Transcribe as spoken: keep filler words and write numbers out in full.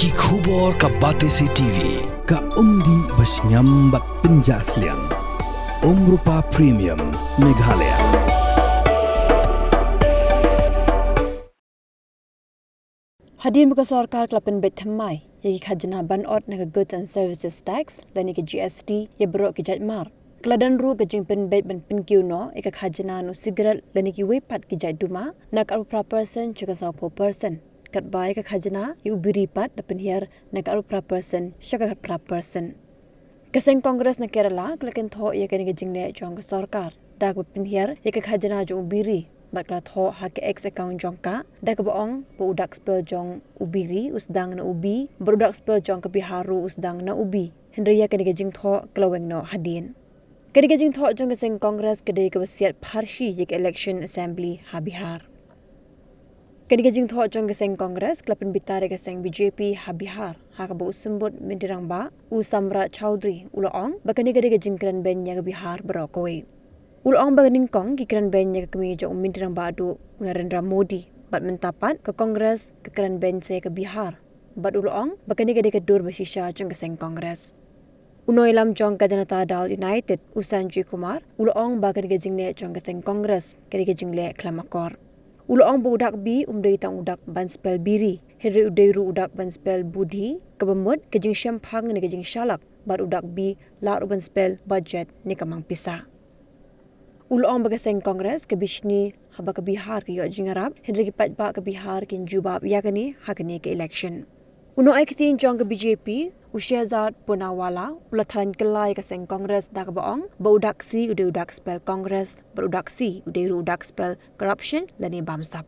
Ki khubor ka Batesi T V, ka umdih ba shngiam bad pynjah sliang. Umrupa Premium, Meghalaya. Hadien ba ka sorkar ka la pynbeit thymmai ïa ki khajna ban ot na ka Goods and Services Tax lane ka G S T ïa baroh ki jait mar, ka la don ruh ka jingpynbeit ban pynkiew noh ïa ka khajna na u sigaret lane kiwei pat ki jait duma na ka arphew phra percent sha ka sawphew percent. Katba ïa ka khajna ïa u biri pat la pynhiar na ka arphew phra percent sha ka khatphra percent. Ka seng Congress na Kerala ka la kynthoh ïa kane ka jingleh jong ka sorkar da kaba pynhiar ïa ka khajna jong u biri bad ka la thoh ha ka X account jong ka da kaba ong ba u dak spel jong u biri u sdang na u B bad u dak spel jong ka Bihar ruh u sdang na u B. Hynrei ïa kane ka jingthoh ka la weng noh hadien. Kane ka jingthoh jong ka seng Congress ka dei kaba siat pharshi ïa ka election assembly ha Bihar. Kane ka jingthoh jong ka seng Congress ka la pynbitar ïa ka seng B J P ha Bihar, ha kaba u symbud myntri rangbah u Samrat Chaudhary u la ong ba kane ka dei ka jingkren beiñ ïa ka Bihar baroh kawei. U la ong ba ka nyngkong ki kren beiñ ïa ka kmie jong u myntri rangbah duh u Narendra Modi bad mynta pat ka Congress ka kren beiñ sa ïa ka Bihar. Bad u la ong ba kane ka dei ka dur ba shisha jong ka seng Congress. U nongïalam jong ka Janata Dal United u Sanjay Kumar u la ong ba kane ka jingleh jong ka seng Congress ka dei ka jingleh khlem akor. U la ong ba u dak B um dei tang u dak ban spel biri, hynrei u dei ruh u dak ban spel budhi, kaba mut ka jingshemphang ne ka jingshalak, bad u dak B lah ruh ban spel budget ne ka mang pisa. U la ong ba ka seng Congress ka bishni haba ka Bihar ka ïoh jingïarap, hynrei ki paidbah ka Bihar kin jubab ïa kane ha kane ka election. U nongai ktien jong ka B J P u Shehzad Poonawalla u la thrang kylla ïa ka seng Congress da kaba ong ba u dak C u dei u dak spel Congress bad u dak C u dei ruh u dak spel corruption lane bamsap.